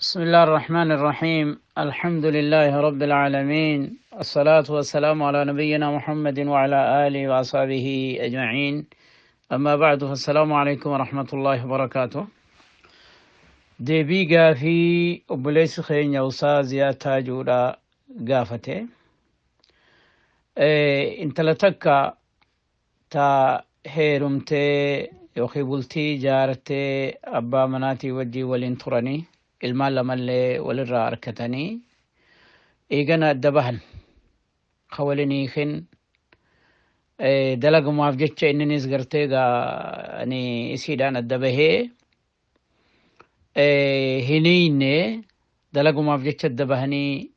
بسم الله الرحمن الرحيم. الحمد لله رب العالمين، الصلاة والسلام على نبينا محمد وعلى آله وأصحابه أجمعين. أما بعد، فالسلام عليكم ورحمة الله وبركاته. Deebii gaafii obboleessi keenya Usaa Ziyaataa Juudhaa gaafate. Intala takka ta heerumtee yookiin bultii jaartee abbaa manaatii wajjin waliin turanii, ilmaan lamallee walirraa argatanii, eegana adda bahan, ka waliin hiikin dalagumaaf jecha inninis gartee gaa ani isiidhaan adda bahee hin hiinne, dalagumaaf jecha adda bahanii,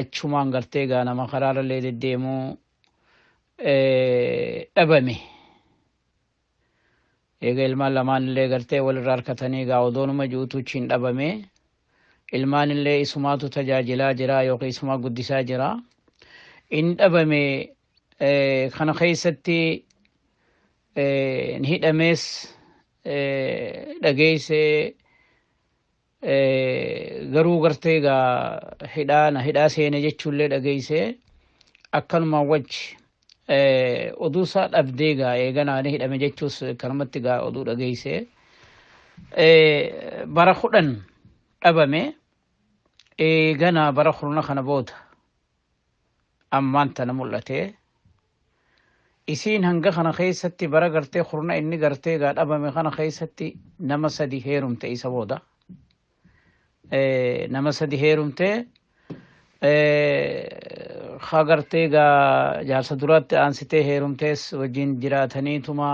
achumaan gartee gaa nama karaarallee deddeemuu dhabame. Eega ilmaan lamaan illee gartee walirraa harkatanii gaa odoonuma juutuuchiin dhabame, ilmaan illee isumaatu tajaajilaa jira yookiin isumaa guddisaa jira. Inni dhabame kana keessatti ni hidhamees dhageessee, garuu gartee gaa hidhaa na hidhaa seene jechuullee dhageessee, akkanumaan wajji oduu isaa dhabdee gaa eeganaa ni hidhame jechuus kanumatti gaa oduu dhageessee, bara 10 dhabame. Eeganaa bara 10 kana booda ammaan tana mul'ate. Isiin hanga kana keessatti, bara gartee 10 inni gartee gaa dhabame kana keessatti, nama sadi heerumte. Isa booda nama sadi heerumte. Ka gartee gaa jaarsa duraatti aansitee heerumtees wajjin jiraataniituma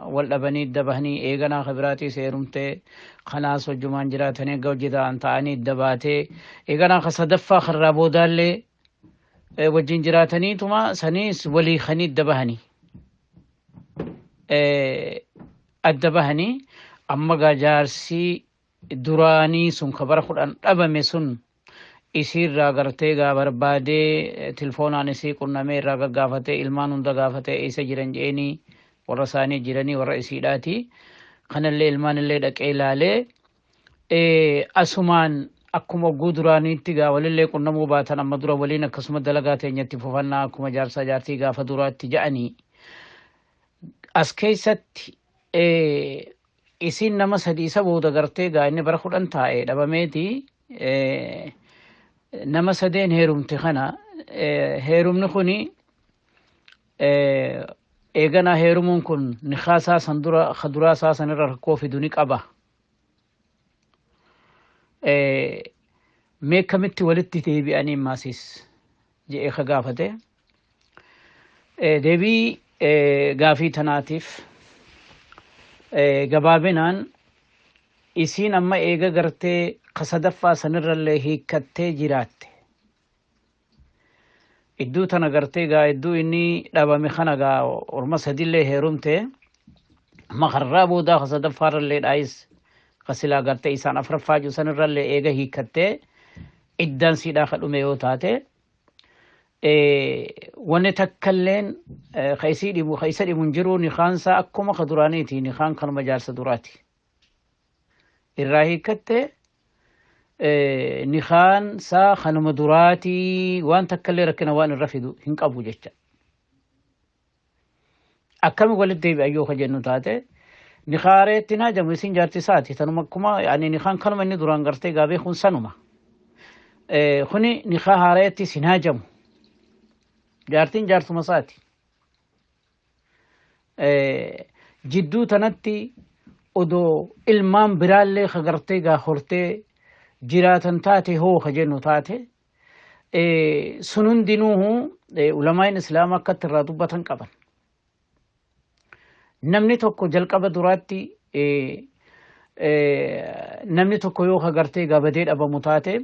wal dhabanii dabahanii, eeganaa ka biraatiis heerumtee, kanaas wajjumaan jiraatanii aga hojii ta'an ta'anii dabaatee, eeganaa ka sadaffaa karraa boodaallee wajjin jiraataniituma saniis walii kanii dabahanii adda bahanii. Amma gaa jaarsii duraanii sun ka bara 10 dhabame sun isiirraa gartee gaa barbaadee, tilfoonaan isii qunnamee, irraa gaggaafatee, ilmaan hunda gaafatee, eessa jiran je'eenii, warra isaanii jiranii, warra isiidhaati kanallee ilmaan illee dhaqee ilaalee, asumaan akkuma ogguu duraaniitti gaa walillee qunnamuu baatan, amma dura waliin akkasuma dalagaa teenyatti fufannaa, akkuma jaarsaa jaartii gaafa duraatti ja'anii. As keessatti isiin nama sadi isa booda gartee gaa inni bara 10 taa'ee dhabameeti nama sadeen heerumte kana, heerumni kuni eeganaa heerumuun kun nikaasaa san dura kaduraa isaa sanirra rakkoo fidu ni qaba. Mee kamitti walitti deebi'anii maasis jedhee ka gaafate. Deebii gaafii tanaatiif gabaabinaan, isiin amma eega gartee ka sadaffaa sanirrallee hiikkattee jiraatte. Idduu tana gartee gaa idduu inni dhabame kana gaa orma sadillee heerumte, amma karraa boodaa ka sadaffaarrallee dhaayis, ka silaa gartee isaan afraffaa jiru sanirrallee eega hiikkattee iddaan siidhaa ka dhume yoo taate, wanni takkalleen ka isii dhibu, ka isa dhibu hin jiru. Nikaansaa akkuma ka duraaniiti, nikaan kanuma jaarsa duraati. Irraa hiikkatte, nikaan isaa kanuma duraatii, waan takkallee rakkina waan irra fidu hin qabu jecha. Akkami walitti deebi'an yoo ka jennu taate, nikaareetti naa jamu isin jaarti isaati tanuma, akkuma yaani nikaan kanuma inni duraan gartee gaa beekuun sanuma. Kuni nikaa haareetti sin hajamu. Jaartiin jaartuma isaati. Jidduu tanatti odoo ilmaan biraallee ka gartee gaa hortee jiraatan taate hoo ka jennu taate, sun hundinuuhu ulamaan islaamaa akkatti irraa dubbatan qaban. Namni tokko jalqaba duraatti, namni tokko yoo ka gartee gaa badee dhabamu taate,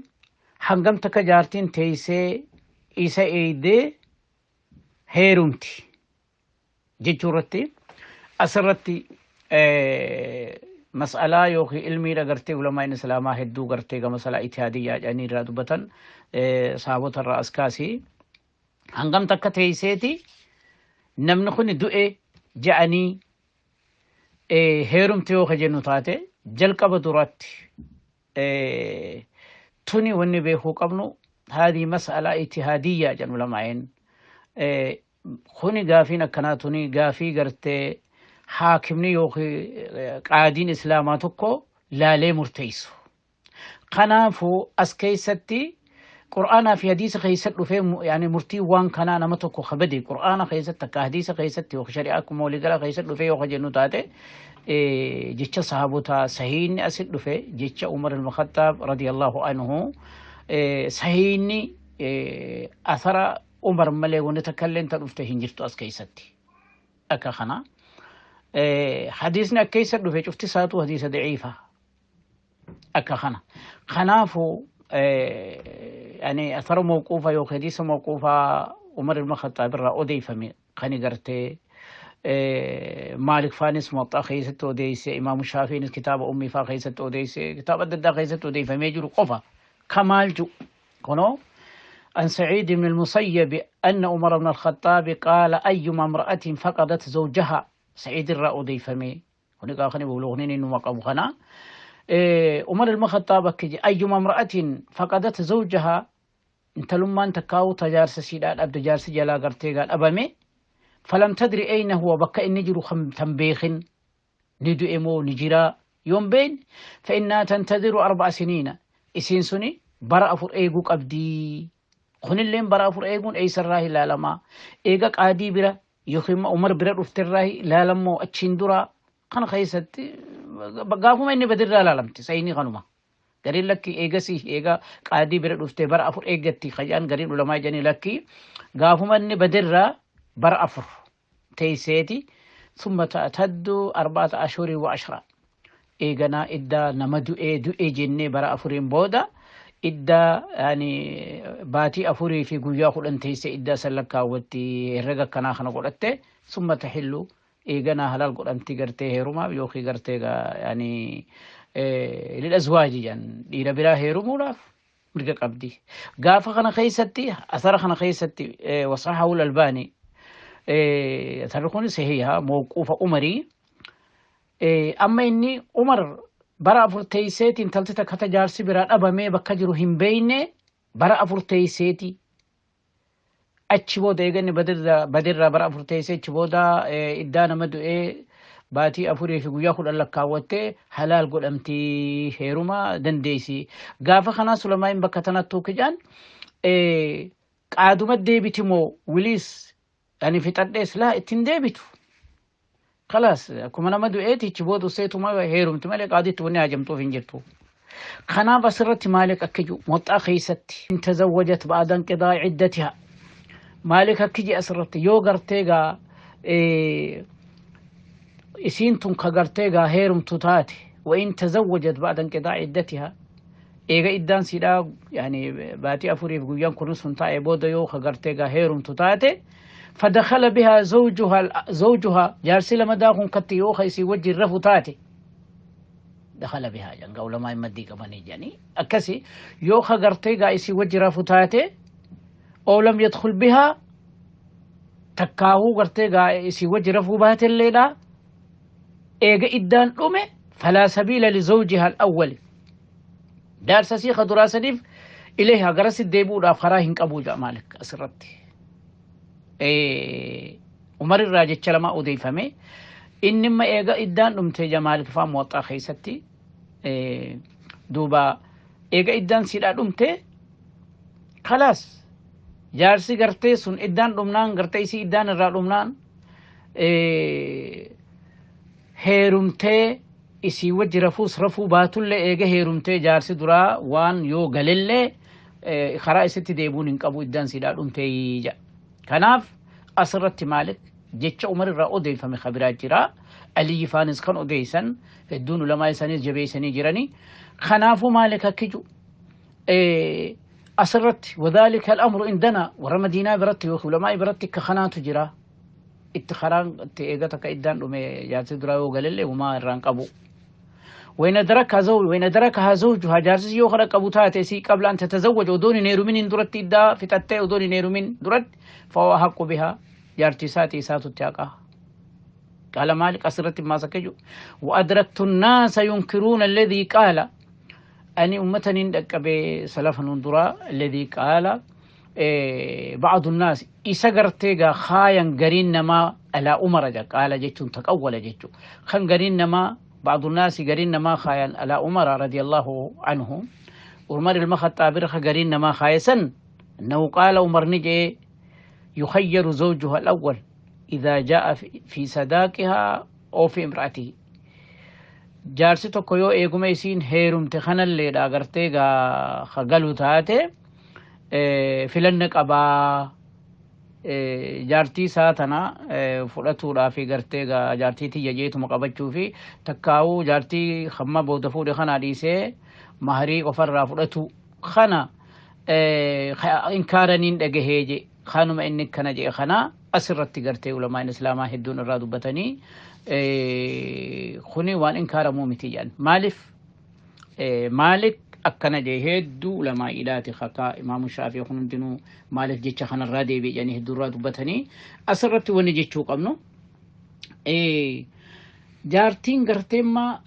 hangam takka jaartiin teessee isa eeydee heerumti jechuu irratti, asirratti mas'alaa yookiin ilmiidha gartee ulamaan islaamaa hedduu gartee gama salaa ijtihaadiyyaa jedhanii irraa dubbatan, saabota irraa as kaasii hangam takka teesseeti namni kun du'e je'anii heerumti yoo ka jennu taate, jalqaba duratti Tuni wanni beekuu qabnu haadii mas'alaa ijtihaadiyyaa jedhan ulamaa'een. Kuni gaafiin akkanaa tuni gaafii gartee haakimni yookiin qaadiin islaamaa tokko laalee murteessu. Kanaafuu as keessatti Qur'aanaa fi hadiisa keessatti dhufee yaani murtii waan kanaa nama tokko kabade Qur'aana keessatti akka hadiisa keessatti yookiin shari'aa akkuma waliigalaa keessatti dhufee yoo jennu taate, jecha sahaabotaa sahiinni asit dhufe, jecha Umar al-Khattaab radiyallahu anhu, sahiinni asara Umar malee wanti takka illee ta dhufte hin jirtu as keessatti. Akka kana hadiisni akka keessa dhufe cufti isaatu hadiisa daciifa akka kana. Kanaafuu yani asara mawquufa yookiin hadiisa mawquufaa Umar ilma Khattaab irraa odeeffame kan gartee Maalik faanis Muwaxxaa keessatti odeesse, Imaamu Shaafiinis kitaaba Ummii faa keessatti odeesse, kitaaba adda addaa keessatti odeeffamee jiru qofa kamaal jiru kunoo: عن سعيد بن المسيب أن عمر بن الخطاب قال: أيما امرأة فقدت زوجها. سعيد irraa odeeffame kuni qaafani بلوغنين إنه قبو خنا عمر بن الخطاب أكجي: أيما امرأة فقدت زوجها، intalummaan takkaa'u ta jaarsa siidhaa dhabde, jaarsi jalaa gartee gaa dhabame, فلم تدري أين هو, bakka inni jiru tan beekin, ni du'e moo ni jira yoon beekne, فإنها تنتظر 4 سنين, isiin suni bara 4 eeguu qabdii. Kunilleen bara 4 eeguun eessarraa ilaalamaa? Eega qaadii bira yookiin Umar bira dhufterraa ilaalamoo achiin dura? Kana keessatti gaafuma inni badirraa ilaalamti sayinii kanuma. Gariin lakki, eegasii eega qaadii bira dhuftee bara 4 eeggatti kajaan, gariin ulamaa jedhanii lakki, gaafuma inni badirraa bara 4 teeyseeti, ثم تعتد 4 أشهر و10. Eeganaa iddaa nama du'ee du'ee jennee bara 4n booda iddaa yani baatii 4 fi guyyaa 10 teessee iddaa san lakkaawwatti, herrega akkanaa kana godhatte, ثم تحل, eeganaa halaal godhamti gartee heerumaaf yookiin gartee yani للأزواج jedhan, dhiira biraa heerumuudhaaf mirga qabdi. Gaafa kana keessatti, asara kana keessatti, وصححه الألباني, asarri kun sahiha mawquufa Umarii. Amma inni Umar bara 4 teeyseeti, intalti takka ta jaarsi biraa dhabamee bakka jiru hin beeyne bara 4 teeyseeti. Achi booda eeganni badirraa bara 4 teessee, achi booda iddaa nama du'ee baatii 4 fi guyyaa 10 lakkaawwattee halaal godhamtii, heeruma dandeessi. Gaafa kanaa ulamaa'iin bakka tanattuu kijaan qaaduma deebiti moo wiliis ani fixadhees laa ittiin deebitu. خلاص akkuma nama du'eeti achi booda seetuma heerumti malee qaaditti wanni hajamtuuf hin jirtu. Kanaaf asirratti Maalik akka jiru Muwaxxaa keessatti: إن تزوجت بعد انقضاء عدتها. Maalik akki jedhe asirratti: yoo gartee gaa isiin tun ka gartee gaa heerumtu taate, وإن تزوجت بعد انقضاء عدتها, eega iddaan siidhaa yani baatii 4f guyyaan kun sun taa'e booda yoo ka gartee gaa heerumtu taate, فدخل بها زوجها, زوجها jaarsi lamadaa kun katti yoo ka isii wajjin rafu taate, دخل بها janga ulamaa maddii qabanii jedhanii akkasi, yoo ka gartee gaa isii wajji rafu taate, أو لم يدخل بها, takkaahuu gartee gaa isii wajji rafuu baatelleedha, eega iddaan dhume, فلا سبيل لزوجها الأول, jaarsa sii ka duraa saniif, إليها, gara deebi'uudhaaf karaa hin qabu jedha Maalik asirratti. Umar irraa jecha lama odeeffame. Inni imma eega iddaan dhumte ja Maalik faa Muwaxxaa keessatti. Duuba eega iddaan siidhaa dhumte, خلاص jaarsi gartee sun iddaan dhumnaan, gartee isii iddaan irraa dhumnaan, heerumtee isii wajji rafuus rafuu baatullee, eega heerumtee jaarsi duraa waan yoo galellee karaa isitti deebuun hin qabu, iddaan siidhaa dhumtee jedha. Kanaaf asirratti Maalik jecha Umar irraa odeeffame kabiraa jira. Aliyyi faanis kan odeessan hedduun ulamaa isaaniis jabeessanii jiranii. Kanaafuu Maalik akki jiru asirratti: وذلك الأمر عندنا, warra Madiinaa biratti yookiin ulamaa biratti akka kanaatu jira. Itti karaan itti eegata akka iddaan dhume jaarsi duraa yoo galellee humaa irraan qabu. وإن أدركها زوجها, jaarsi yoo kana qabu taate si, قبل أن تتزوج, odoon hin heerumin duratti, iddaa fixattee odoon hin heerumin duratti, فهو أحق بها, jaartii isaati isaatutti haqaa. قال مالك asirratti ما سكجو: وأدركت الناس ينكرون الذي قال. Ani ummataniin dhaqqabee salafa nuun duraa alladhii qaala ba'adu naas isa gartee gaa kaayan gariin namaa alaa Umara jedha. Qaala jechuun taqawwala jechuu, kan gariin namaa, ba'adu naasi, gariin namaa kaayan alaa Umara radiyallahu anhu, Umar ilma Khaxaabirra ka gariin namaa kaayesan, annahu qaala, Umar ni jee, yukhayyaru zawjuha al-awwal idhaa jaa'a fi sadaaqihaa oo fi imra'atihi. Jaarsi tokko yoo eeguma isiin heerumte kanalleedha gartee gaa ka galu taate, filanna qabaa, jaartii isaa tana fudhatuudhaa fi gartee gaa jaartii tiyya jeetuma qabachuu fi takkaa'uu jaartii hamma booda fuudhe kanaa dhiisee maharii qofarraa fudhatu kana inkaaraniin dhagahee je. Kanuma inni kana jedhe kana asirratti gartee ulamaan islaamaa hedduun irraa dubbatanii, kuni waan inkaaramuu miti jedhan. Maaliif Maalik akkana jee? Hedduu ulamaa'iidhaati kakaa Imaamu Shaafii kun hundinuu maaliif jecha kanarraa deebi'e jedhanii hedduu irraa dubbatanii. Asirratti wanni jechuu qabnu, jaartiin garteemma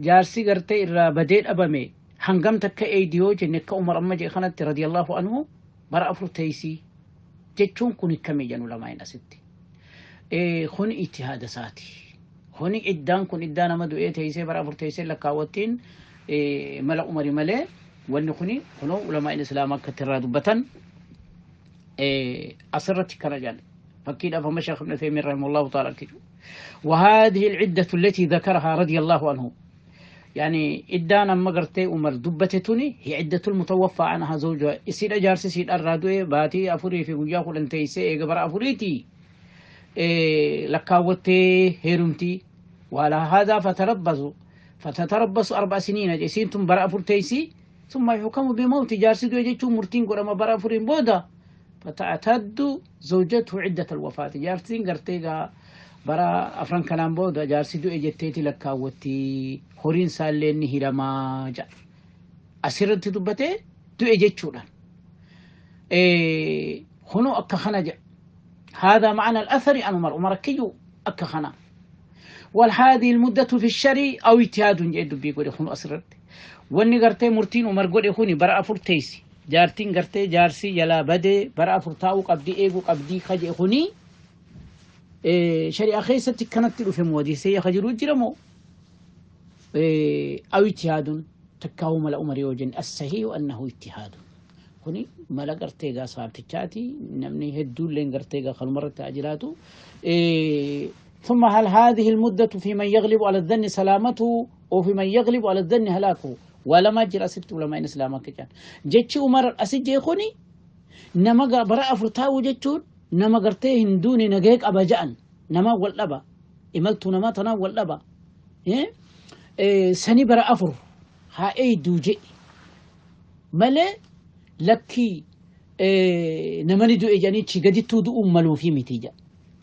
jaarsi gartee irraa badee dhabame hangam takka eeydi yoo jenne, akka Umar amma jedhe kanatti radiyallahu anhu bara 4 teessii jechuun kun akkamii jedhan ulamaa'in asitti. Kun ijtihaada isaati. Kuni iddaan kun iddaa nama du'ee teessee bara 4 teessee lakkaawwattiin mala Umari malee, wanni kuni kunoo ulamaa'in islaamaa akka irraa dubbatan asirratti kana jedhan. Fakkiidhaaf amma Sheekh Ibn Uthaymin rahimahullahu ta'ala akki jedhu. وهذه العدة التي ذكرها رضي الله عنه، يعني إدان أما قرتي عمر دبتتني، هي عدة المتوفى عنها زوجها، isiidha jaarsi isiidha irraa du'e baatii 4 fi guyyaa 10 teessee eega bara 4ti lakkaawwattee heerumti. وعلى هذا فتتربص 4 سنين، isiin tun bara 4 teessi. ثم يحكم بموت، jaarsi du'e jechuun murtiin godhama bara 4n booda. فتعتد زوجته عدة الوفاة، jaartiin gartee gaa bara 4n kanaan booda jaarsi du'e jetteeti lakkaawwatti, horiin isaallee ni hiramaa jedha. Asirratti dubbatee du'e jechuudhaan. Kunoo akka kana jedha. هذا معنى الأثر عن عمر، عمر كيو أكا خنا. وهذه المدة في الشرع أو اجتهاد جد بيقول خنو أسرت wanni gartee murtiin Umar godhe kuni bara 4 teessi, jaartiin gartee jaarsi jalaa badee bara 4 taa'uu qabdii, eeguu qabdii kaje kuni shari'aa keessatti kanatti dhufe moo hadiisee ka jiru jira moo أو اجتهاد takkaa'uu mala Umar yoo jenne, الصحيح أنه اجتهاد. Kuni mala gartee gaa saabtichaati, namni hedduulleen gartee gaa kanumarratti haa jiraatu. ثم هل هذه المدة في من يغلب على الظن سلامته أو في من يغلب على الظن هلاكه؟ ولا ما جرى ست علماء الإسلام كجان jechi Umar asi kuni nama bara 4 taa'u jechuun nama gartee hin duune nagee qaba ja'an, nama wal dhaba, imaltuu namaa tanaa wal dhaba, sani bara 4 haa eeyduu jedhe malee, lakkii namani du'e jedhanii gadittuu du'uun maluufii miti jedha.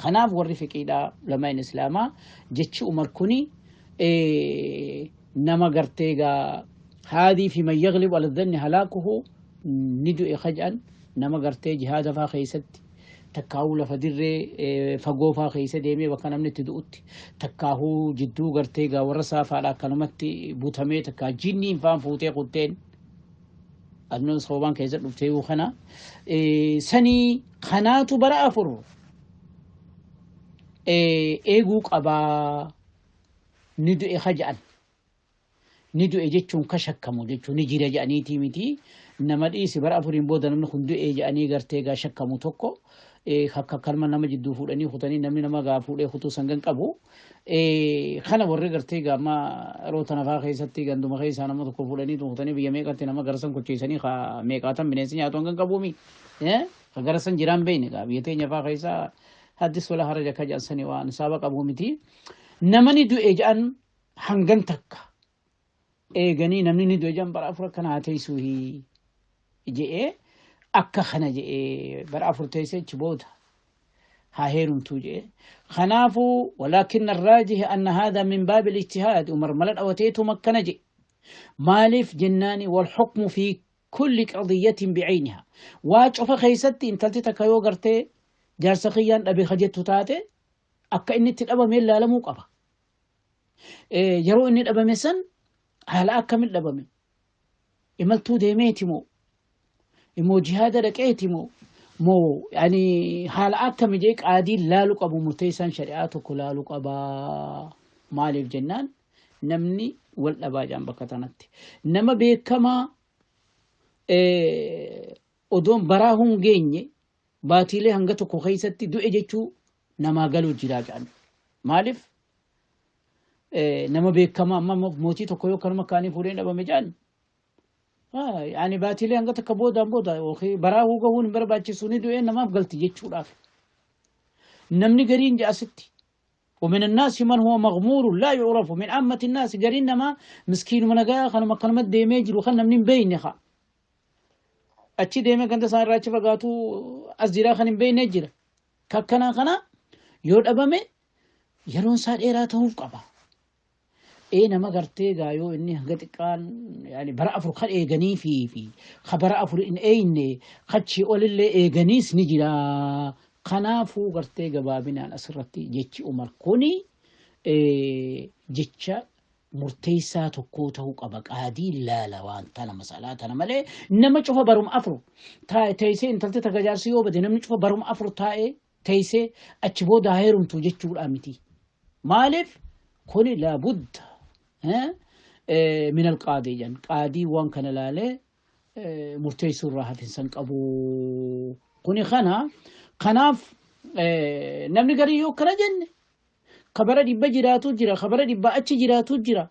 Kanaaf warri fiqiidhaa ulamaan islaamaa jechi Umar kuni nama gartee gaa haadii fi man yaglibu ala dhanni halaakuhu, ni du'e kaj'an, nama gartee jihaada faa keessatti takkaahuu lafa dirree fagoo faa keessa deemee bakka namni itti du'utti, takkaahuu jidduu gartee gaa warra saafaadha akkanumatti butamee, takkaa jinniin faan fuutee kutteen annoon soobaan keessa dhuftee kana sanii kanaatu bara 4 eeguu qabaa ni du'e kaja'an, ni du'e jechuun ka shakkamu jechuun ni jira jedhaniitii miti. Nama dhiisi, bara 4n booda namni kun du'e jedhanii gartee gaa shakkamu tokko akka kalma nama jidduu fuudhanii kutanii, namni nama gaa fuudhee kutuu sangan qabu kana warri gartee gaa amma yeroo tana faa keessatti ganduma keessaa nama tokko fuudhanii kutanii biyya meeqatti nama garasan kocheessanii meeqaatan bineensi nyaatu hangan qabuumi ka garasan jiraan beeyne gaa biyya teenya faa keessaa haddis wala haraja ka jedhan sanii waan saaba qabu miti. Namani du'e jedhan hangan takka eeganii namni ni du'e jedhan bara 4 akkana haa teessuu je'ee, akka kana je'ee bara 4 teessee achi booda haa heerumtuu je'ee. Kanaafuu ولكن الراجح أن هذا من باب الاجتهاد، Umar mala dhawateetuma akkana je'e. Maaliif jennaani, والحكم في كل قضية بعينها، waa cufa keessatti intalti takka yoo gartee jaarsa kiyyaan dhabe ka jettu taate, akka inni itti dhabame ilaalamuu qaba. Yeroo inni dhabame san haala akkamiin dhabame? Imaltuu deemeeti moo immoo jihaada dhaqeeti moo moo yani haala akkami jee qaadiin laalu qabu, murteessaan shari'aa tokko laalu qabaa. Maaliif jennaan namni wal dhabaa jaan bakka tanatti. Nama beekamaa odoon baraa hin geenye baatiilee hanga tokko keessatti du'e jechuu namaa galuu jiraa jedhan. Maaliif nama beekamaa amma mootii tokko yoo kanuma kaanii fuudhee dhabame jedhan, yani baatiilee hanga takka boodaan booda yookiin baraa gahuun hin barbaachisu, ni du'ee namaaf galti jechuudhaaf. Namni gariin ja'asitti ومن الناس من هو مغمور لا يعرف من عامة الناس، قرين ما مسكين من غا خنا مكان deemee jiru kan namni hin beeyne, haa achi deemee ganda isaan irraa achi fagaatu as jiraa kan hin beeyne jira. Kakkanaa kana yoo dhabame yeroon isaa dheeraa ta'uuf qaba. Ee, nama gartee gaa yoo inni hanga xiqqaan yani bara 4 kan eeganii fi ka bara 4 hin eeyne kachi olillee eeganiis ni jira. Kanaafuu gartee gabaabinaan asirratti jechi Umar kuni jecha murteessaa tokkoo ta'uu qaba. Qaadii laala waan tana masalaa tana malee nama cufa baruma 4 taa'e teessee intalti takka jaarsi yoo bade namni cufa baruma 4 taa'ee teessee achi booda heerumtu jechuudha miti. Maaliif kuni laabudda min alqaadii jan qaadii waan kana laalee murteessuu irraa hafinsan qabu. Kuni kana kanaaf namni garii yoo kana jenne ka bara 100 jiraatu jira, ka bara 100 achi jiraatu jira,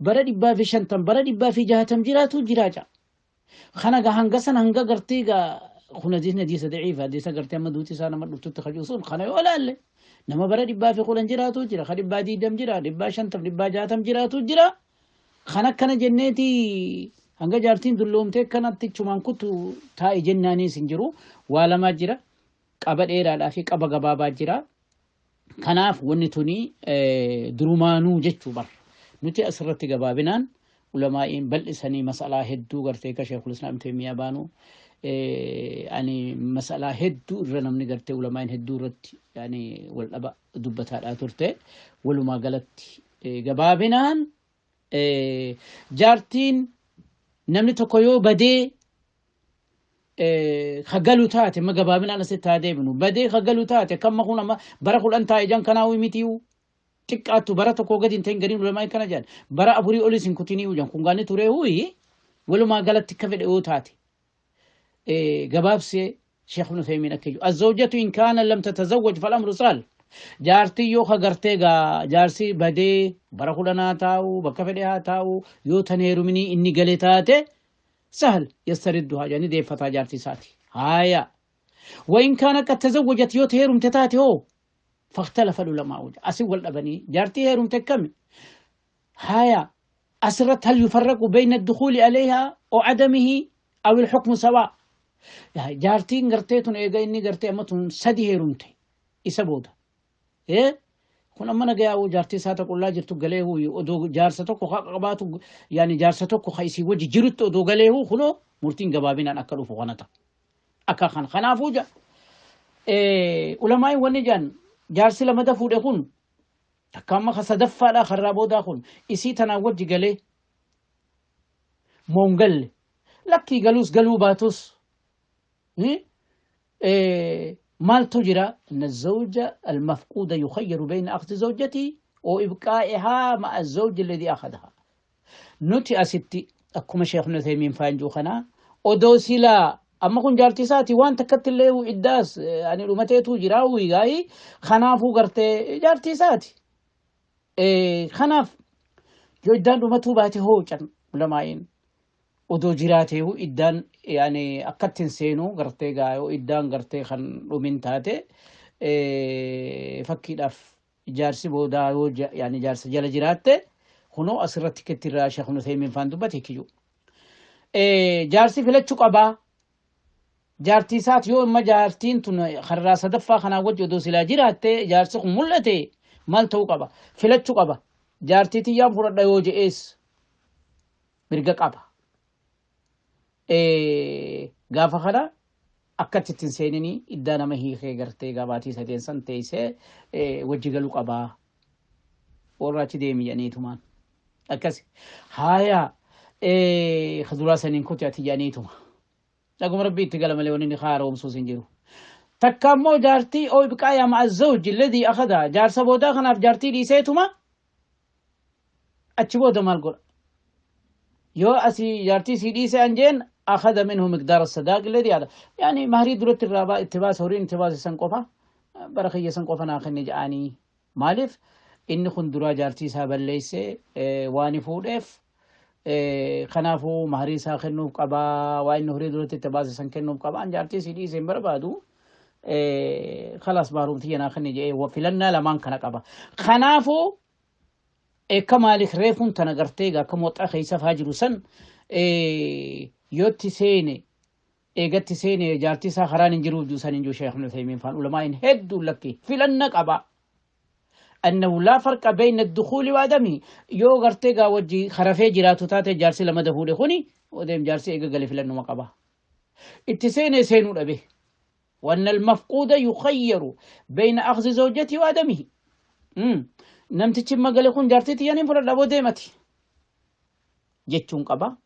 bara 150, bara 160 jiraatu jira ja. Kana ga hanga san hanga gartee ga kun hadiisni hadiisa daciifa, hadiisa gartee amma duuti isaa nama dhuftutti kajuu sun. Kana yoo laalle nama bara 110 jiraatu jira, ka 120 jira, 150, 160 jiraatu jira. Kana akkana jenneeti hanga jaartiin dulloomtee kanatti chumaan kuttu taa'e jennaaniis hin jiru. Waa lamaa jira, qaba dheeraadhaa fi qaba gabaabaa jira. Kanaaf wanni tuni durumaanuu jechuu bar nuti asirratti gabaabinaan ulamaa'iin bal'isanii masalaa hedduu gartee ka Sheekul Islaam Teemiyaa baanu ani masalaa hedduu irra namni gartee ulamaa'iin hedduu irratti yani wal dhaba dubbataadhaa turte. Walumaa galatti gabaabinaan jaartiin namni tokko yoo badee ka galu taate, ma gabaabinaan asitti haa deebinu, badee ka galu taate kamma kun amma bara 10 taa'e jan kanaa mitiyu xiqqaattu bara tokko gadi hin ta'in. Gariin ulamaa kana jedhan, bara 4 olis hin kutinii jan kun gaanni ture huyi. Walumaa galatti akka fedhe yoo taate, gabaabsee Sheekh Ibn Uthaymiin akka jedhu, الزوجة إن كان لم تتزوج فالأمر سهل. Jaartii yoo ka gartee gaa jaarsi badee bara 10 haa taa'u, bakka fedhe haa taa'u, yoo tan heeruminii inni gale taate, سهل يستردها يعني deeffataa jaartii isaati. Haya, وإن كان قد تزوجت yoo heerumte taate hoo، فاختلف العلماء. أسي والأبني جارتي هيرمت كم هايا أسرت، هل يفرق بين الدخول عليها أو عدمه أو الحكم سواء؟ Jaartiin gartee tun eega inni gartee amma tun sadi heerumte isa booda kun amma nagayaa jaartii isaa qullaa jirtu galeehu odoo jaarsa tokko haa qabaatu, yaani jaarsa tokko ka isii wajji jirutti odoo galeehu, kunoo murtiin gabaabinaan akka dhufu kana ta'a. Akka kan kanaafuu ja ulamaayin wanni jaan jaarsi lamada fuudhe kun takka amma ka sadaffaadhaa karraa boodaa kun isii tanaan wajji galee moon galle, lakkii galuus galuu baatus maaltu jira? أن الزوجة المفقودة يخير بين أخذ زوجته وإبقائها مع الزوج الذي أخذها. Nuti asitti akkuma Sheekh Uthaymiin faanjuu kana odoo silaa amma kun jaartii isaati waan takkatti illee iddaas ani dhumateetu jira wiigaayi. Kanaafuu gartee jaartii isaati. Kanaaf yoo iddaan dhumatuu baate hoo can ulamaa'iin odoo jiraateehu iddaan yani akkatti hin seenuu gartee gaa yoo iddaan gartee kan dhumin taate, fakkiidhaaf jaarsi boodaa yoo yani jaarsa jala jiraatte, kunoo asirratti kettirraa Sheekh Uthaymiin faan dubbate kiyyuu. Jaarsi filachuu qabaa. Jaartii isaati yoo imma jaartiin tun karraa sadaffaa kanaa wajji odoo silaa jiraatte jaarsi kun mul'ate maal ta'uu qaba? Filachuu qaba. Jaartii tiyyaan fudhadha yoo je'ees mirga qaba. Gaafa kana akkatti ittiin seeninii iddaa nama hiikee gartee gabaatii sadeen san teessee wajji galuu qabaa. Warra achi deemi jedhaniitumaan. Akkasi. Haaya. Ka duraa saniin kuti ati jedhaniituma. Dhaguma Rabbii itti gala malee wanni inni haaromsuus hin jiru. Takka ammoo jaartii oo ibqaayaa ma'a zawji alladhii akhadha, jaarsa boodaa kanaaf jaartii dhiiseetuma achi booda maal godha? Yoo asii jaartii sii dhiise an jeen, akhadha minhu miqdaara sadaaq alladhii aada, yaani mahrii duratti irraa itti baase, horiin itti baase san qofa, bara kiyya san qofa naa kenne jedhanii. Maaliif? Inni kun duraa jaartii isaa balleesse waan fuudheef, kanaafuu mahrii isaa kennuuf qabaa, waa inni horii duratti itti baase san kennuuf qaba. An jaartii sii dhiise hin barbaadu, khalaas, mahrumtiyya naa kenne jedhee filannaa lamaan kana qaba. Kanaafuu akka maaliif reefuun tana gartee egaa akka moxaa keessa faa jiru san yootti seene, eegatti seene jaartii isaa karaan hin jiruuf jiru san hin jiru. Sheekh Ibn Uthaymiin faan ulamaa'in hedduu lakki filanna qaba. أنه لا فرق بين الدخول وعدمه. Yoo gartee gaa wajji harafee jiraatu taate, jaarsi lama dafuudhe kuni odeem jaarsi eega gale filannuma qaba. Itti seenee seenuu dhabe. وأن المفقود يخير بين أخذ زوجته وعدمه. Namtichi magale kun jaartii tiyyaniin fudhadha boo deemati jechuun qaba.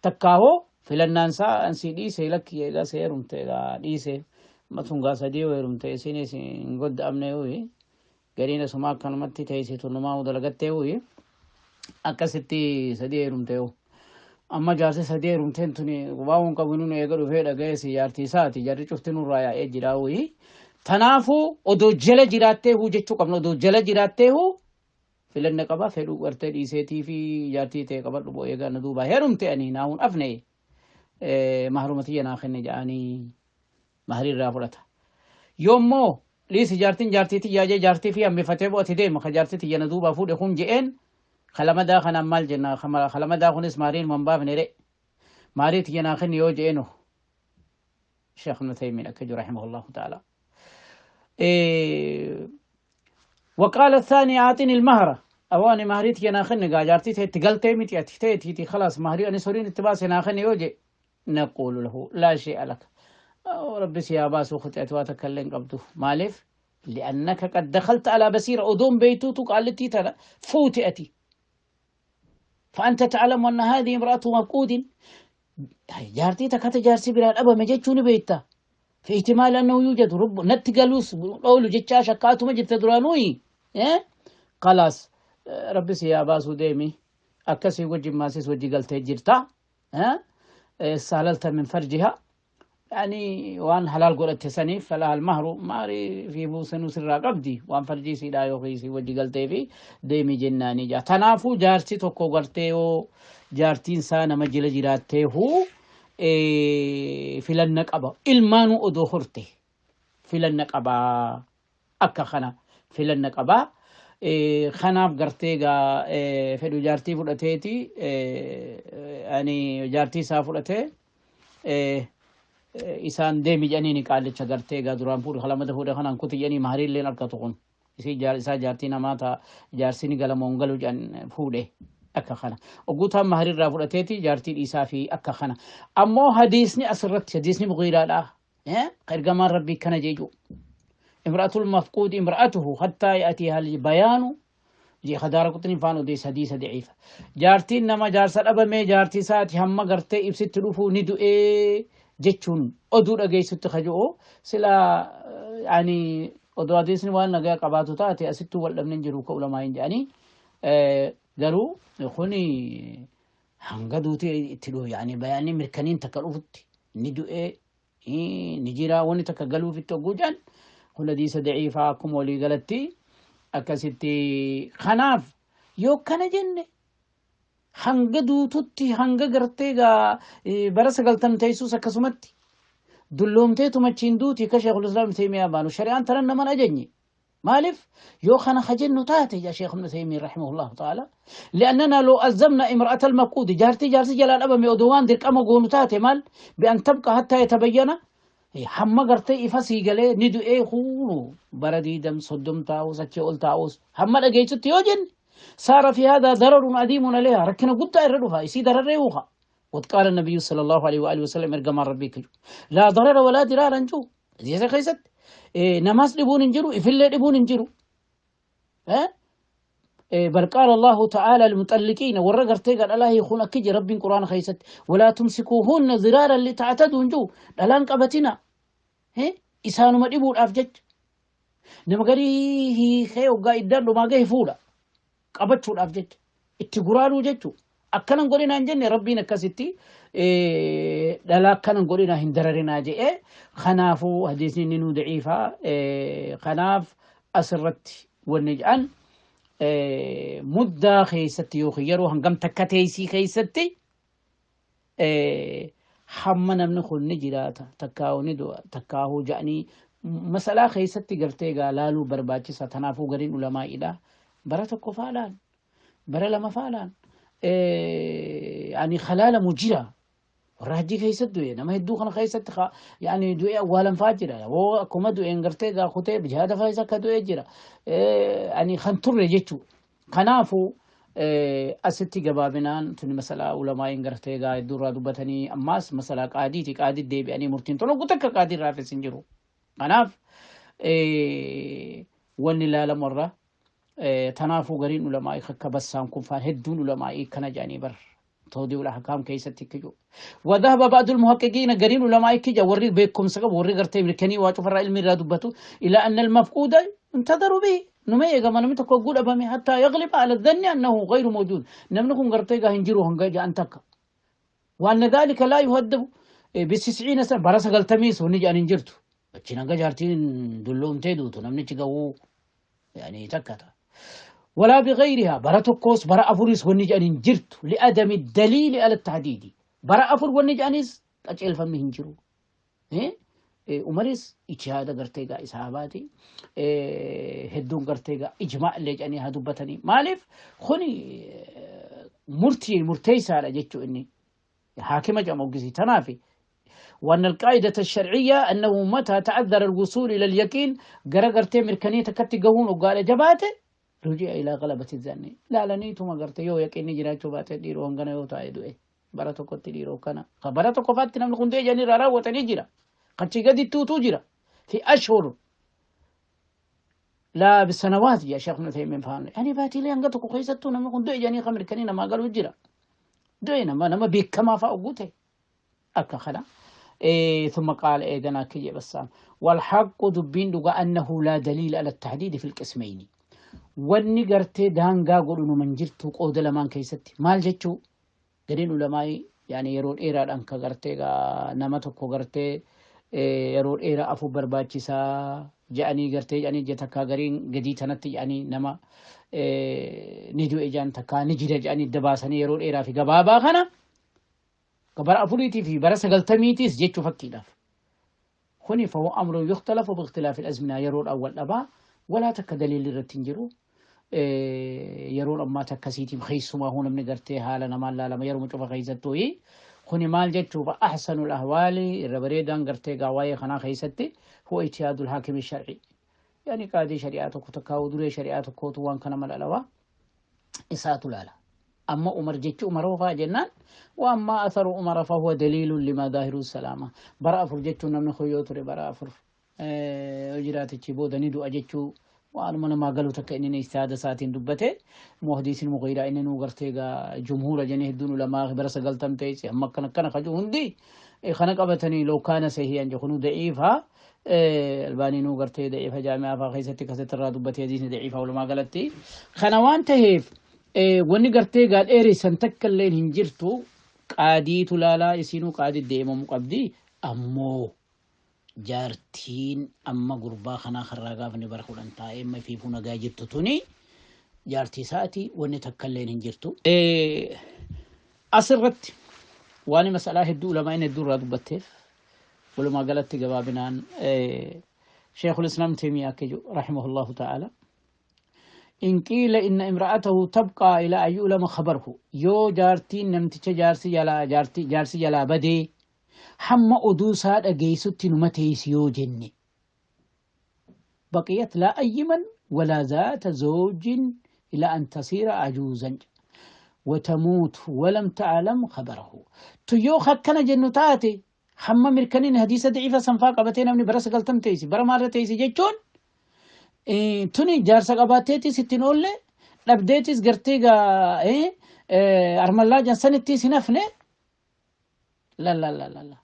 Takkaahoo filannaan isaa ansii dhiise, lakki, egaa see heerumte, egaa dhiise matun gaa sadii yoo heerumte isinis hin godda'amne yoo gariin asuma akkanumatti teessee tunnumaa dalagattee yoo akkasitti sadii heerumte, yoo amma jaarsi sadii heerumteen tuni waan qabu nun eega dhufee dhaga'eesi jaartii isaati, jarri cufti nurraa yaa'ee jira wayii. Tanaafuu odoo jala jiraatteehu jechuu qabna, odoo jala jiraatteehu filanna qaba, fedhuu gartee dhiiseetii fi jaartii ta'e qabadhu boo, eegaa na duuba heerumte ani naawun afne, mahruma tiyya naa kenne jedhanii mahrii irraa fudhata. Yoommoo dhiisi jaartiin jaartii tiyyaa jee jaartii fi hambifatee bo'ati deema ka jaartii tiyya na duuba fuudhe kun je'een, kalamadaa kanaan maal jenna? Kalamadaa kunis maariin man baafne re maarii tiyya naa kenne yoo je'eenu, Sheekh Ibn Taymiin akka jiru rahimahullahu ta'ala. وقال الثاني أعطني المهر، أواني مهريت يا ناخن جارتي تقلتي متي تي خلاص مهري أنا سورين اتباس ناخن يوجي، نقول له لا شيء لك، ربي سياباس وخطئت واتكلم قبضه. مالف؟ لأنك قد دخلت على بصيرة، أدوم بيتوتك التي فوتئتي، فأنت تعلم أن هذه امرأة مفقود، jaartii takkata jaarsi biraa dhabame jechuun beekta. في احتمال أنه يوجد رب نتقلوس قولوا جتشا شكاتو ما جبت درانوي إيه خلاص ربي سياباس وديمي أكسي وجه ماسيس وجه قلت جرتا ها استهللت من فرجها، يعني وان حلال قلت سني فلها المهر، ماري في بوسن سر قبدي وان فرجي سيدا يوخيسي وجه قلت في ديمي جناني جا. تنافو jaarsi tokko gartee yoo jaartiin isaa nama jila jiraatteehu filanna qaba. Ilmaanuu odoo horte filanna qabaa, akka kana filanna qabaa. Kanaaf gartee gaa fedhu jaartii fudhateeti, ani jaartii isaa fudhatee isaan deemi jedhanii qaallicha gartee gaa duraan fuudhe kalamata fuudhe kanaan kuti jedhanii mahariilleen harkatu kun isii isaa jaartii namaa ta'a, jaarsi ni galamoon galu jedhan fuudhe akka kana ogguutaan maharirraa fudhateeti jaartii dhiisaa fi akka kana. Ammoo hadiisni asirratti hadiisni Mugiiraadha, ergamaan Rabbii kana jeeju امرأة المفقود امرأته حتى يأتيها البيان jee Kadaara Quxiniin faan odeessa, hadiisa daciifa. Jaartiin nama jaarsa dhabamee jaartii isaati hamma gartee ibsitti dhufuu ni du'ee jechuun oduu dhageessutti kajo'o silaa, yani oduu hadiisni waan nagaa qabaatu taate asittuu wal dhabne hin jiru ka ulamaa hin jedhanii. Garuu kuni hanga duuti itti dhufu, yani bayaanni mirkaniin takka dhufutti ni du'ee ni jira wanni takka galuufitti hogguu jedhan, kun hadiisa daciifaa akkuma walii galatti akkasitti. Kanaaf yoo kana jenne hanga duututti, hanga gartee gaa bara 90 teessus akkasumatti dulloomteetu machiin duuti akka Sheekul Islaam Taymiyaa baanu shari'aan tanan naman ajajne. Maaliif yoo kana kajennu taate يا شيخ ابن تيمية رحمه الله تعالى؟ لأننا لو ألزمنا امرأة المفقود، jaartii jaarsi jalaa dhabame odoo waan dirqama goonu taate maal بأن تبقى حتى يتبين، hamma gartee ifa sii galee ni du'ee huunu bara 20 30 taa'us achii ol taa'us hamma dhageessutti yoo jenne، صار في هذا ضرر عظيم عليها، rakkina guddaa irra dhufa, isii dararree uuka. وقال النبي صلى الله عليه وآله وسلم ergamaan Rabbii kaju لا ضرر ولا ضرار እንጁ እዚህ keessatti namaas dhibuun hin jiru, ifillee dhibuun hin jiru. Bal qaala Allahu ta'ala lilmuxalliqiina warra gartee gaa dhalaa hiikuun akki je Rabbiin Qur'aana keessatti walaa tumsikuuhunna ziraaran lita'taduu hin jiru dhalaan qabatina isaanuma dhibuudhaaf jecha nama garii hiikee hoggaa iddaan dhumaa gahe fuudha qabachuudhaaf jecha itti guraanuu jechuu akkanan godhinaa hin jenne Rabbiin akkasitti dhalaa akkanan godhinaa hin dararinaa je'ee. Kanaafuu hadiisni inni nuu daciifaa. Kanaaf asirratti wanni jedhan muddaa keessatti yookiin yeroo hangam takka teessii keessatti hamma namni kun ni jiraata takkaahuu ni du'a takkaahuu ja'anii masalaa keessatti gartee egaa laaluu barbaachisa. Tanaafuu gariin ulamaa'iidha bara tokko faalaan bara lama faalaan ani khalaalamu jira warra hajjii keessatti du'e nama hedduu kana keessatti yaani du'e awwaalan faa jira woo akkuma du'een gartee gaa kutee jihaada faa isa akka du'e jira ani kan turre jechuu. Kanaafuu asitti gabaabinaan tuni masalaa ulamaa'iin gartee gaa hedduu irraa dubbatanii ammaas masalaa qaadiiti qaadii deebi'anii murtiin tolu takka qaadii irraa hafes hin jiru. Kanaaf wanni ilaalamu irra tanaafuu gariin ulamaa'ii akka bassaan kun faan hedduun ulamaa'ii kana jedhanii bar toodi'ul ahkaam keessatti kiju. وذهب بعض المحققين قرين علماء كجا وري بيكم سقب وري قرتي مركني واجو فرا علمي را دبتو إلى أن المفقود انتظروا به نما يغا ما نمت كو غود أبامي حتى يغلب على الظن أنه غير موجود نمنكم قرتي غا هنجرو هنگا جا أنتك وأن ذلك لا يهدب بتسعين سنة برا سقلتميس ونجي أن انجرتو أتشينا جارتين دلوم تيدوتو نمني تشغو يعني تكتا ولا بغيرها برا تكوس برا أفوريس ونجي أن انجرتو لأدم الدليل على التحديد برا أفور ونجي أنيس أجل فمي هنجرو إيه umaris ijtihaada gartee gaa isaabaati hedduun gartee gaa ijmaa illee jedhanii haa dubbatanii maaliif kuni murtii murteessaadha jechuu inni haakima jedhama oggisi tanaafi وأن القاعدة الشرعية أنه متى تعذر الوصول إلى اليقين غرغرتي مركنية تكتي قهون وقال جباته رجع إلى غلبة الظن لا لنيتو ما غرتي يو يقيني جراچو باته ديرو هنغنا يو تايدو إيه bara tokkotti dhiiroo kana bara tokko faatti namni kun du'e jedhanii irraa raawwatanii jira qachi gadi tuutuu jira fi ashhur laa bisanawaat jaa sheekh Ibn Uthaymin faan yani baatiilee hanga tokko keessattuu namni kun du'e jedhanii kan mirkanii namaa galuu jira du'e nama nama beekamaa fa'a guute akka kana. ثم قال إيغانا كي بسام والحق دبين دغا أنه لا دليل على التحديد في القسمين wanni gartee daangaa godhu numan jirtu qooda lamaan keessatti maal jechuu gariin ulamaa'ii yaani yeroo dheeraadhaan ka gartee nama tokko gartee yeroo dheeraa afur barbaachisaa jedhanii gartee jedhanii ija takkaa gariin gadii tanatti jedhanii nama ni du'e jedhan takkaa ni jira jedhanii dabaasanii yeroo dheeraa fi gabaabaa kana bara afuriitii fi bara sagaltamiitiis jechuu fakkiidhaaf. Kuni fahuwa amrun yukhtalafu biikhtilaafi al-azminaa yeroodhaan wal dhabaa walaa takka daliilli irratti hin jiru. Yeroon ammaa takkasiitiif keessumaa huu namni gartee haala namaan laalama yeroo cufa keessattuu kuni maal jechuuf ahsanul ahwaali irra bareedaan gartee gaa waa'ee kanaa keessatti huwa ijtihaadul haakimi shar'i yaani qaadii shari'aa tokko takkaa duree shari'aa tokkootu waan kana malalawaa isaatu laala. أما عمر جيتش عمر وفا جنان وأما أثر عمر فهو دليل لما ظاهر السلامة برا أفر جيتش نمن خيوتري برا أفر أجرات تشيبو دنيدو أجيتشو وأنا من ما قالوا تك إنني استعادة ساعتين دبته محدث المغيرة إنني وقرتيغا جمهور جنيه دون لما برس قلتم تيس أما كان كان خجو هندي خنق أبتني لو كان سهيا جخنو ضعيفها الباني نو قرتي ضعيفة جامعة فخيستي كست الرا دبته حديث ضعيفة ولا ما قالتي خنوان تهيف wanni gartee gaa dheeressan takka illeen hin jirtu qaadiitu laalaa isinuu qaadii deemamu qabdi ammoo jaartiin amma gurbaa kanaa karraa gaafni bara kudhan taa'ee amma fiifuu nagaa jirtu tuni jaartii isaati wanni takka illeen hin jirtu. Asirratti waan masalaa hedduu ulamaa inni hedduu irraa dubbatteef walumaa galatti gabaabinaan Sheekhul Islaam Teemiyaa akka jedhu rahimahullahu ta'ala. إن قيل إن امرأته تبقى إلى أن يؤلم خبره يو جارتي نمتش جارسي جلا جارتي جارسي جلا بدي حم أدوسا أجيست نمتيس يو جني بقيت لا أيما ولا ذات زوج إلى أن تصير عجوزا وتموت ولم تعلم خبره تيو خكنا جنتاتي حم مركنين حديثة ضعيفة سنفاق أبتين أمني برس قلتم تيسي برمارة تيسي جيتون tuni jaarsa qabaatteeti sittiin oolle Dhabdeetis gartee gaa armallaa jansanittis hin hafne. La la la la la.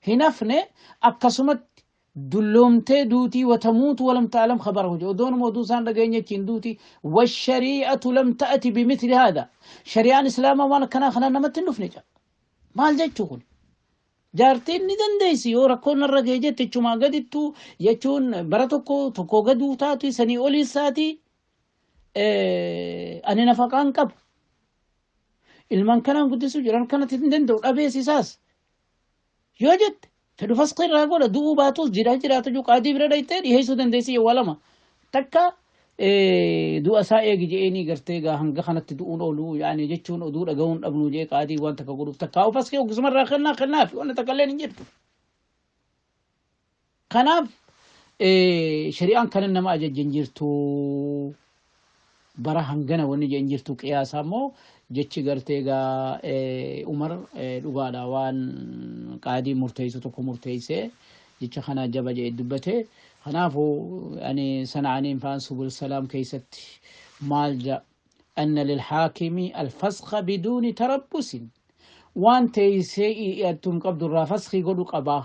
Hin hafne, akkasumatti dulloomtee duutii. وتموت ولم تعلم خبره, odoonuma oduu isaan dhageenye achiin duuti. والشريعة لم تأت بمثل هذا, shari'aan islaamaa waan akkanaa kanaa namatti hin dhufne. Maal jechuu kun? Jaartiin ni dandeessi yoo rakkoon narra ga'e jette, jechumaa gadittu jechuun bara tokko tokko gaduu taatu, sanii olii isaati, ani nafaqaan qabu, ilmaan kanaan guddisuu jiran kanatti hin danda'u, dhabees isaas yoo jette, fedhu fasqi irraa godha. Du'uu baatus jira jiraata juu qaadii bira dhayxee dhiheessuu dandeessi. Yoo lama takka du'a isaa eegi je'eenii gartee gaa hanga kanatti du'uun oolu yaani jechuun oduu dhaga'uun dhabnu jee qaadii waan takka godhuuf takkaa fasqii oggisumarraa kennaa kennaafi wanna takka illee hin jirtu. Kanaaf shari'aan kana nama ajajjan jirtu, bara hangana wanni jeen jirtu. Qiyaasaa immoo jechi gartee gaa Umar dhugaadha, waan qaadii murteessu tokko murteessee jecha kana jaba jee dubbate. Kanaafuu ani sana'aniin faan Subul Salaam keessatti maal ja? أن للحاكم الفسخ بدون تربص, waan teeysee i'attum qabdu irraa faskii godhu qabaa.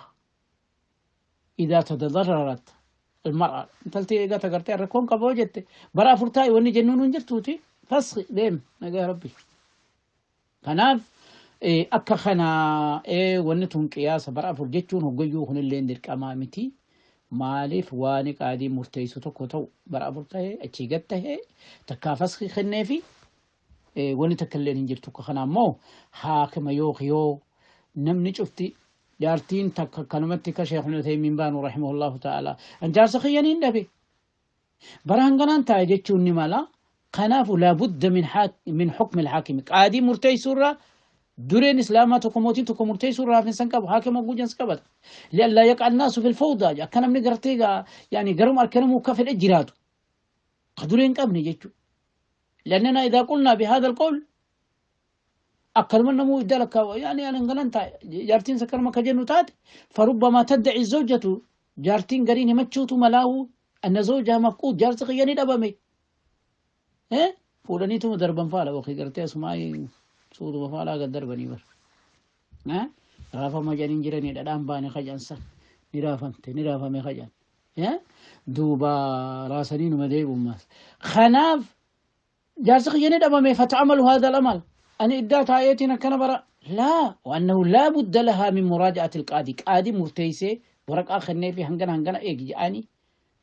إذا تضررت المرأة, intalti eegaa tagartee rakkoon qaba jette, bara 4 taa'i wanni jennuun hin jirtuuti, faski deem nagaa rabbi. Kanaaf akka kana wanni tun qiyaasa. Bara 4 jechuun hoggayyuu kunillee dirqamaa miti. Maaliif? Waan qaadii murteessu tokko ta'u bara 4 ta'ee achii gad ta'ee takkaa faski kenneefi wanni takka illee hin jirtu. Kana ammoo haakima yoo namni cufti jaartiin takka kanumatti ka Sheekh Ibn baanu رحمه الله تعالى an jaarsa kiyyaniin dhabe bara hanganaan taa'e jechuun ni mala. Kanaafu لا بد من حكم الحاكم, qaadii murteessuurraa dureen islaamaa tokko mootiin tokko murteessuurraa hafinsan qabu, haakima guujansa qabata. لئلا يقع الناس في الفوضى, akka namni gartee yani garuma harkanamuu ka fedhe jiraatu ka dureen qabne jechuudha. لأننا إذا قلنا بهذا القول akkanuma namuu idda lakkaa yani ani hanganan taa'e jaartiin sakkanuma ka jennu taate, فربما تدعي الزوجة, jaartiin gariin himachuutu malaahu, أن زوجها مفقود, jaarsi kiyyanii dhabame, fuudhaniituma darban faala wakii gartee asumaa suutuma faalaa gad darbanii bar raafama jedhaniin jiranii dhadhaan baane kajan san ni raafamte ni raafame kajan duuba raasanii numa deebi'ummaas. Kanaaf jaarsi kiyyanii dhabame, فتعمل هذا العمل, ani iddaa taa'eetiin akkana bara لا وأنه لا بد لها من مراجعة القاضي, qaadii murteessee waraqaa kennee fi hangana hangana eegi jedhanii,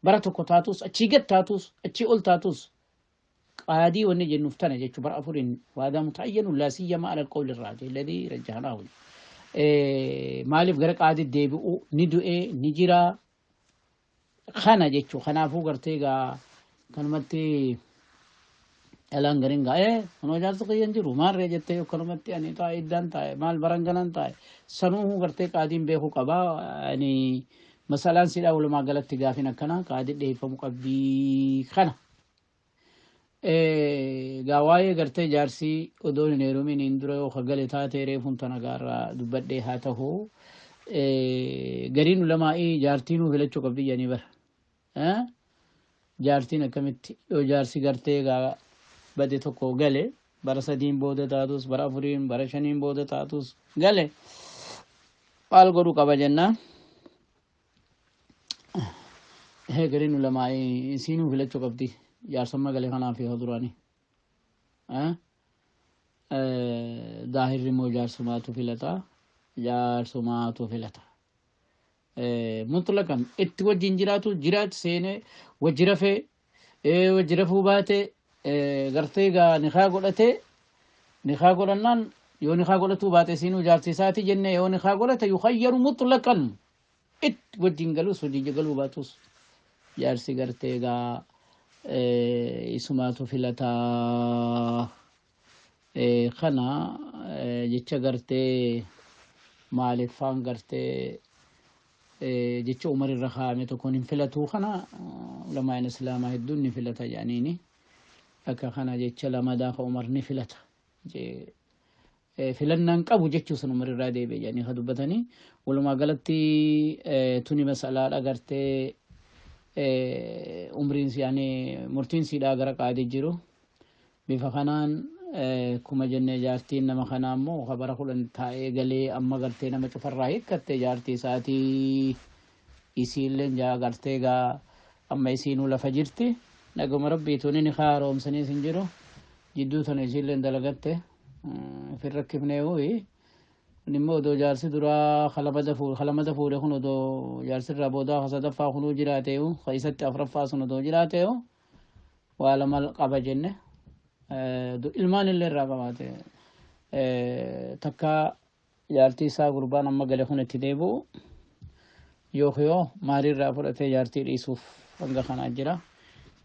bara tokko taatus, achii gad taatus, achii ol taatus, qaadii wanni jennuuf tana jechuu bara 4n. وهذا متعين لا سيما على القول الراجح الذي رجحناه. Maaliif gara qaadii deebi'u ni du'e ni jira kana jechuu. Kanaafuu gartee gaa kanumatti dhalaan gariin gaa kunoo jaarsi kiyyan jiru maarree jettee akkanumatti ani taa'e iddaan taa'e maal baranganan taa'e sanuu gartee qaadiin beekuu qabaa. Ani masalaan sidhaa walumaa galatti gaafin akkana qaadii dhiyeeffamuu qabdii kana. Gaa waa'ee gartee jaarsii odoon hin heerumin hin dura yoo gale taate reefuun tana gaarraa dubbadhee haa ta'u, gariin ulamaa'ii jaartiinuu filachuu qabdi jedhanii bara. Jaartiin akkamitti yoo jaarsi gartee gaa bade tokko gale, bara 3n booda taatus, bara 4n, bara 5n booda taatus gale, maal godhuu qaba jennaan, gariin ulamaa'ii isiinuu filachuu qabdi jaarsamma gale kanaaf yoo duraanii. Daahirri immoo jaarsumaatu filata, jaarsumaatu filata. مطلقا itti wajjin jiraatu jiraat seenee wajji rafee wajji rafuu baate, gartee gaa nikaa godhatee, nikaa godhannaan yoo nikaa godhatuu baate siinuu jaarsi isaati jenne, yoo nikaa godhate يخير مطلقا, itti wajjin galus wajjin galuu baatus jaarsi gartee gaa isumaatu filataa. Kana jecha gartee maaliffaan gartee jecha Umar irra kaa'ame tokkoon hin filatu. Kana ulamaan islaamaa hedduun ni filata jedhaniini akka kana jecha lamadaa ka Umar ni filata filannaan qabu jechuu san Umar irraa deebi'e jedhanii ka dubbatanii. Walumaa galatti tuni masalaadha gartee umriin yaani murtiin siidhaa gara qaadii jiru. Bifa kanaan kuma jennee jaartiin nama kanaa immoo ka bara 10 taa'ee galee amma gartee nama cufarraa hiikkatte jaartii isaatii isiilleen jaa gartee gaa amma isiinuu lafa jirti. Naguma rabbiituun inni haaromsaniis hin jiru. Jidduu tana isiilleen dalagatte fin rakkifnee huyi. Kun immoo odoo jaarsi duraa kalamada fuudhe kun odoo jaarsi irraa boodaa ka sadaffaa kunuu jiraateeyu ka isatti afraffaa sun odoo jiraateeyu waa lama qaba jenne. Ilmaan illee irraa qabaate takka jaartii isaa gurbaan amma gale kun itti deebi'u yookiin yoo maarii irraa fudhatee jaartii dhiisuuf hanga kanaa jira.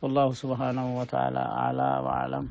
Wallahu subhaanahu wa ta'ala a'laa wa a'lam.